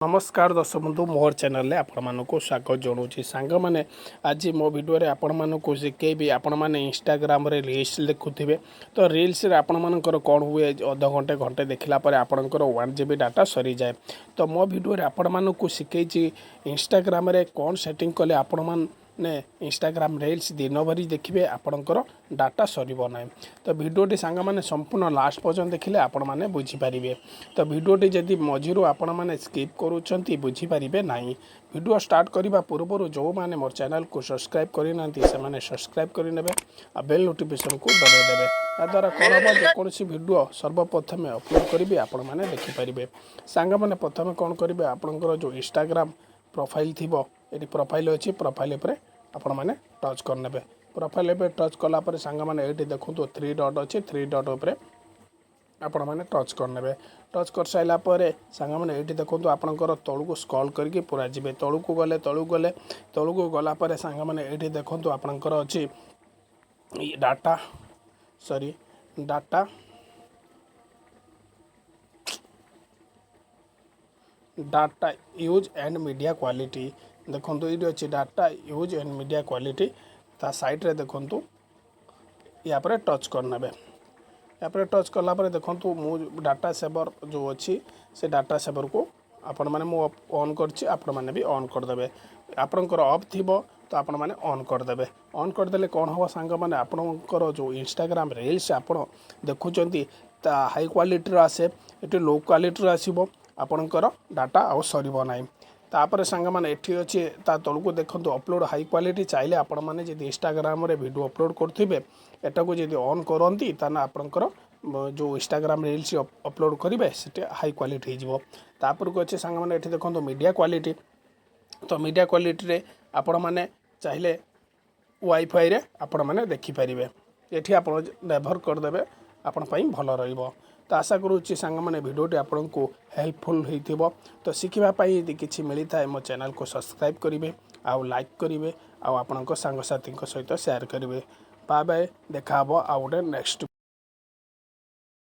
ନମସ୍କାର ଦର୍ଶକ ବନ୍ଧୁ, ମୋର ଚ୍ୟାନେଲରେ ଆପଣମାନଙ୍କୁ ସ୍ୱାଗତ ଜଣାଉଛି। ସାଙ୍ଗମାନେ, ଆଜି ମୋ ଭିଡ଼ିଓରେ ଆପଣମାନଙ୍କୁ ଶିଖେଇବି, ଆପଣମାନେ ଇନଷ୍ଟାଗ୍ରାମରେ ରିଲ୍ସ ଦେଖୁଥିବେ। ତ ରିଲ୍ସରେ ଆପଣମାନଙ୍କର କ'ଣ ହୁଏ? ଅଧଘଣ୍ଟେ ଘଣ୍ଟେ ଦେଖିଲା ପରେ ଆପଣଙ୍କର 1 ଜିବି ଡାଟା ସରିଯାଏ। ତ ମୋ ଭିଡ଼ିଓରେ ଆପଣମାନଙ୍କୁ ଶିଖେଇଛି, ଇନଷ୍ଟାଗ୍ରାମରେ କ'ଣ ସେଟିଂ କଲେ ଆପଣମାନେ ଇନଷ୍ଟାଗ୍ରାମ ରିଲ୍ସ ଦିନ ଭରି ଦେଖିବେ, ଆପଣଙ୍କର ଡାଟା ସରିବ ନାହିଁ। ତ ଭିଡ଼ିଓଟି ସାଙ୍ଗମାନେ ସମ୍ପୂର୍ଣ୍ଣ ଲାଷ୍ଟ ପର୍ଯ୍ୟନ୍ତ ଦେଖିଲେ ଆପଣମାନେ ବୁଝିପାରିବେ। ତ ଭିଡ଼ିଓଟି ଯଦି ମଝିରୁ ଆପଣମାନେ ସ୍କିପ୍ କରୁଛନ୍ତି, ବୁଝିପାରିବେ ନାହିଁ। ଭିଡ଼ିଓ ଷ୍ଟାର୍ଟ କରିବା ପୂର୍ବରୁ ଯେଉଁମାନେ ମୋର ଚ୍ୟାନେଲକୁ ସବସ୍କ୍ରାଇବ୍ କରିନାହାନ୍ତି, ସେମାନେ ସବସ୍କ୍ରାଇବ୍ କରିନେବେ ଆଉ ବେଲ୍ ନୋଟିଫିକେସନକୁ ଦବାଇ ଦେବେ। ଏହାଦ୍ୱାରା କ'ଣ ହେବ? ଯେକୌଣସି ଭିଡ଼ିଓ ସର୍ବପ୍ରଥମେ ଅପଲୋଡ଼ କରିବି, ଆପଣମାନେ ଦେଖିପାରିବେ। ସାଙ୍ଗମାନେ, ପ୍ରଥମେ କ'ଣ କରିବେ? ଆପଣଙ୍କର ଯେଉଁ ଇନଷ୍ଟାଗ୍ରାମ ପ୍ରୋଫାଇଲ୍ ଥିବ, ଏଠି ପ୍ରୋଫାଇଲ୍ ଅଛି, ପ୍ରୋଫାଇଲ୍ ଉପରେ ଆପଣମାନେ ଟଚ୍ କରିନେବେ। ପ୍ରୋଫାଇଲ୍ ଉପରେ ଟଚ୍ କଲା ପରେ ସାଙ୍ଗମାନେ, ଏଇଠି ଦେଖନ୍ତୁ ଥ୍ରୀ ଡଟ୍ ଅଛି। ଥ୍ରୀ ଡଟ୍ ଉପରେ ଆପଣମାନେ ଟଚ୍ କରିନେବେ। ଟଚ୍ କରିସାରିଲା ପରେ ସାଙ୍ଗମାନେ, ଏଇଠି ଦେଖନ୍ତୁ, ଆପଣଙ୍କର ତଳକୁ ସ୍କ୍ରଲ୍ କରିକି ପୁରା ଯିବେ। ତଳକୁ ଗଲେ, ତଳକୁ ଗଲେ, ତଳକୁ ଗଲା ପରେ ସାଙ୍ଗମାନେ, ଏଇଠି ଦେଖନ୍ତୁ, ଆପଣଙ୍କର ଅଛି data, sorry, data use and media quality। ଦେଖନ୍ତୁ, ଏଇଠି ଅଛି data use and media quality। ତା ସାଇଡ଼୍ରେ ଦେଖନ୍ତୁ, ୟା ପରେ ଟଚ୍ କରିନେବେ। ୟାପରେ ଟଚ୍ କଲା ପରେ ଦେଖନ୍ତୁ, ମୁଁ ଡାଟା ସେଭର ଯେଉଁ ଅଛି, ସେ ଡାଟା ସେଭରକୁ ଆପଣମାନେ, ମୁଁ ଅନ୍ କରିଛି, ଆପଣମାନେ ବି ଅନ୍ କରିଦେବେ। ଆପଣଙ୍କର ଅଫ୍ ଥିବ ତ ଆପଣମାନେ ଅନ୍ କରିଦେବେ। ଅନ୍ କରିଦେଲେ କ'ଣ ହେବ ସାଙ୍ଗମାନେ? ଆପଣଙ୍କର ଯେଉଁ ଇନଷ୍ଟାଗ୍ରାମ ରିଲ୍ସ ଆପଣ ଦେଖୁଛନ୍ତି, ତା ହାଇ କ୍ୱାଲିଟିର ଆସେ, ଏଠି ଲୋ କ୍ୱାଲିଟିର ଆସିବ। ଆପଣଙ୍କର ଡାଟା ଆଉ ସରିବ ନାହିଁ। ତାପରେ ସାଙ୍ଗମାନେ, ଏଠି ଅଛି, ତା ତଳକୁ ଦେଖନ୍ତୁ, ଅପଲୋଡ଼ ହାଇ କ୍ୱାଲିଟି। ଚାହିଁଲେ ଆପଣମାନେ ଯଦି ଇନଷ୍ଟାଗ୍ରାମରେ ଭିଡ଼ିଓ ଅପଲୋଡ଼ କରୁଥିବେ, ଏଟାକୁ ଯଦି ଅନ୍ କରନ୍ତି, ତାହେଲେ ଆପଣଙ୍କର ଯେଉଁ ଇନଷ୍ଟାଗ୍ରାମ ରିଲ୍ସ ଅପଲୋଡ଼ କରିବେ, ସେଠି ହାଇ କ୍ୱାଲିଟି ହେଇଯିବ। ତାପରକୁ ଅଛି ସାଙ୍ଗମାନେ, ଏଠି ଦେଖନ୍ତୁ ମିଡ଼ିଆ କ୍ୱାଲିଟି। ତ ମିଡ଼ିଆ କ୍ୱାଲିଟିରେ ଆପଣମାନେ ଚାହିଁଲେ ୱାଇଫାଇରେ ଆପଣମାନେ ଦେଖିପାରିବେ। ଏଠି ଆପଣ ନେଭର କରିଦେବେ, ଆପଣ ପାଇଁ ଭଲ ରହିବ। ତ ଆଶା କରୁଛି ସାଙ୍ଗମାନେ, ଭିଡ଼ିଓଟି ଆପଣଙ୍କୁ ହେଲ୍ପଫୁଲ୍ ହେଇଥିବ। ତ ଶିଖିବା ପାଇଁ ଯଦି କିଛି ମିଳିଥାଏ, ମୋ ଚ୍ୟାନେଲକୁ ସବସ୍କ୍ରାଇବ୍ କରିବେ ଆଉ ଲାଇକ୍ କରିବେ ଆଉ ଆପଣଙ୍କ ସାଙ୍ଗସାଥିଙ୍କ ସହିତ ସେୟାର କରିବେ। ବାଏ ବାଏ, ଦେଖା ହେବ ଆଉ ଗୋଟେ ନେକ୍ସଟ।